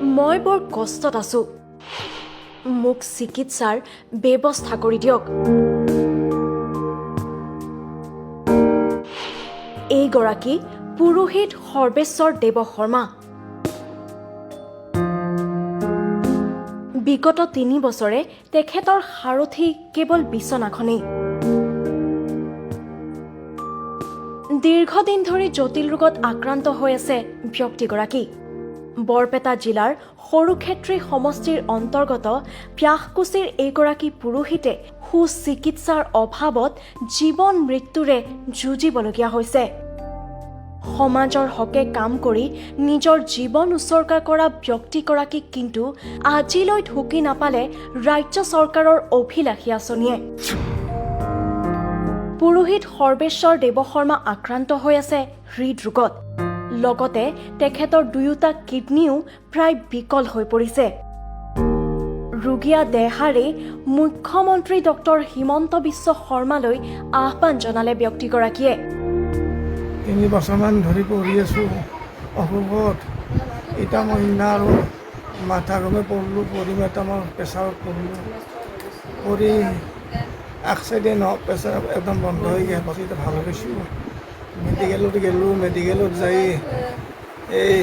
মই বৰ কষ্টত আছোঁ, মোক চিকিৎসাৰ ব্যৱস্থা কৰি দিয়ক। এইগৰাকী পুৰোহিত সৰ্বেশ্বৰ দেৱ শৰ্মা। বিগত 3 বছৰে তেখেতৰ সাৰথি কেৱল বিচনাখনেই। দীৰ্ঘদিন ধৰি জটিল ৰোগত আক্ৰান্ত হৈ আছে ব্যক্তিগৰাকী। বৰপেটা জিলাৰ সৰুক্ষেত্ৰী সমষ্টিৰ অন্তৰ্গত ব্যাসকুছিৰ এইগৰাকী পুৰোহিতে সুচিকিৎসাৰ অভাৱত জীৱন মৃত্যুৰে যুঁজিবলগীয়া হৈছে। সমাজৰ হকে কাম কৰি নিজৰ জীৱন উছৰ্গা কৰা ব্যক্তিগৰাকীক কিন্তু আজিলৈ ঢুকি নাপালে ৰাজ্য চৰকাৰৰ অভিলাষী আঁচনিয়ে। পুৰোহিত সৰ্বেশ্বৰ দেৱ শৰ্মা আক্ৰান্ত হৈ আছে হৃদৰোগত, লগতে তেখেতৰ দুয়োটা কিডনীও প্ৰায় বিকল হৈ পৰিছে। ৰুগীয়া দেহাৰে মুখ্যমন্ত্ৰী ডক্টৰ হিমন্ত বিশ্ব শৰ্মালৈ আহ্বান জনালে ব্যক্তিগৰাকীয়ে। 3 বছৰমান ধৰি পঢ়ি আছোঁ অসুখত। এতিয়া মই সিদিনা আৰু মাথা ঘামে পঢ়িলোঁ, পঢ়ি এটা মই প্ৰেছাৰত পঢ়িলোঁ, পঢ়ি এক্সিডেণ্ট হওক, প্ৰেছাৰ একদম বন্ধ হৈ গ'ল। পাছত এতিয়া ভাল পাইছোঁ। মেডিকেলত গ'লোঁ, মেডিকেলত যাই এই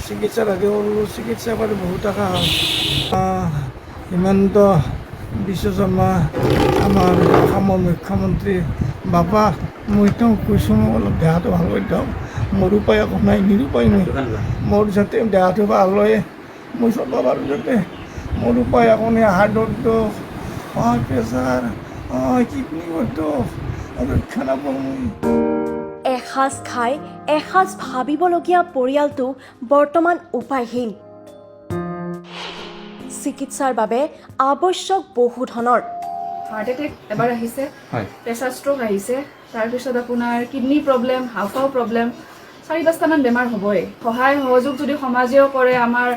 চিকিৎসা পাতি কৰিলোঁ, চিকিৎসা কৰি বহুত টকা হ'ল। হিমন্ত বিশ্ব শৰ্মা আমাৰ অসমৰ মুখ্যমন্ত্ৰী বাবা, মই তেওঁক কৈছোঁ, মোক অলপ দেহাটো ভাল কৰি দিয়ক। মোৰ উপায় একো নাই, নিৰুপায় মই। মোৰ যাতে দেহাটো ভাল হয়, মই চলিব পাৰোঁ যাতে। মোৰ উপায় একো নাই। হাৰ্টৰ দুখ, প্ৰেছাৰ, কিডনীৰ দুখ, ৰক্ষা নাপাওঁ মই। এসাঁজ খাই এসাঁজ ভাবিবলগীয়া পৰিয়ালটো বৰ্তমান উপায়হীন। চিকিৎসাৰ বাবে আৱশ্যক বহু ধনৰ। হাৰ্ট এটেক এবাৰ আহিছে, হয়, প্ৰেছাৰ ষ্ট্ৰ'ক আহিছে, তাৰপিছত আপোনাৰ কিডনী প্ৰব্লেম, হাওঁফাওঁ প্ৰব্লেম, 4-5টামান বেমাৰ হ'বই। সহায় সহযোগ যদি সমাজেও কৰে, আমাৰ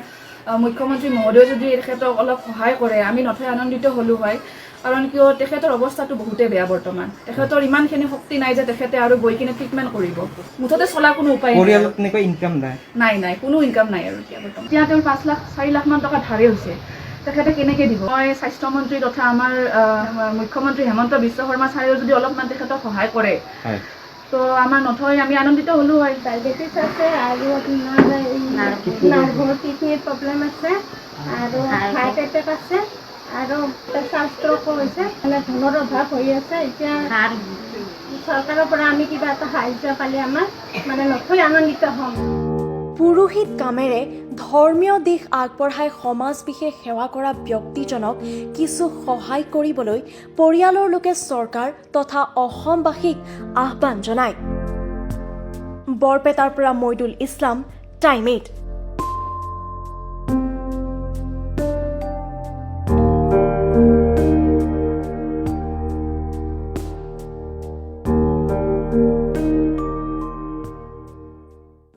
মুখ্যমন্ত্ৰী মহোদয়ে যদি তেখেতক অলপ সহায় কৰে, আমি নথৈ আনন্দিত হ'লোঁ হয়। কাৰণ কিয়, তেখেতৰ অৱস্থাটো বহুতেই বেয়া বৰ্তমান। তেখেতৰ ইমানখিনি শক্তি নাই যে তেখেতে আৰু গৈ কিনে ট্ৰিটমেণ্ট কৰিব। মুঠতে চলা কোনো উপায় নাই। পৰিয়ালত তেনেকুৱা ইনকাম নাই? নাই নাই, কোনো ইনকাম নাই। আৰু এতিয়া বৰ্তমান এতিয়া তেওঁৰ 5 লাখ 4 লাখমান টকা ধাৰে হৈছে, তেখেতে কেনেকৈ দিব? মই স্বাস্থ্যমন্ত্ৰী তথা আমাৰ মুখ্যমন্ত্ৰী হেমন্ত বিশ্ব শৰ্মা ছাৰেও যদি অলপমান তেখেতক সহায় কৰে, তো আমাৰ নথৈ আমি আনন্দিত হ'লোঁ হয়। ডায়েবেটিছ আছে আৰু আপোনাৰ এই নাৰ্ভৰ কিডনীৰ প্ৰব্লেম আছে আৰু হাৰ্ট এটেক আছে আৰু প্ৰেছাৰ ষ্ট্ৰকো হৈছে। মানে ধনৰ অভাৱ হৈ আছে। এতিয়া চৰকাৰৰ পৰা আমি কিবা এটা সাহাৰ্য পালে আমাৰ মানে নথৈ আনন্দিত হ'ম। পুৰোহিত কামেৰে ধৰ্মীয় দিশ আগবঢ়াই সমাজ বিশেষ সেৱা কৰা ব্যক্তিজনক কিছু সহায় কৰিবলৈ পৰিয়ালৰ লোকে চৰকাৰ তথা অসমবাসীক আহ্বান জনায়। বৰপেটাৰ পৰা মইদুল ইছলাম, টাইম 8।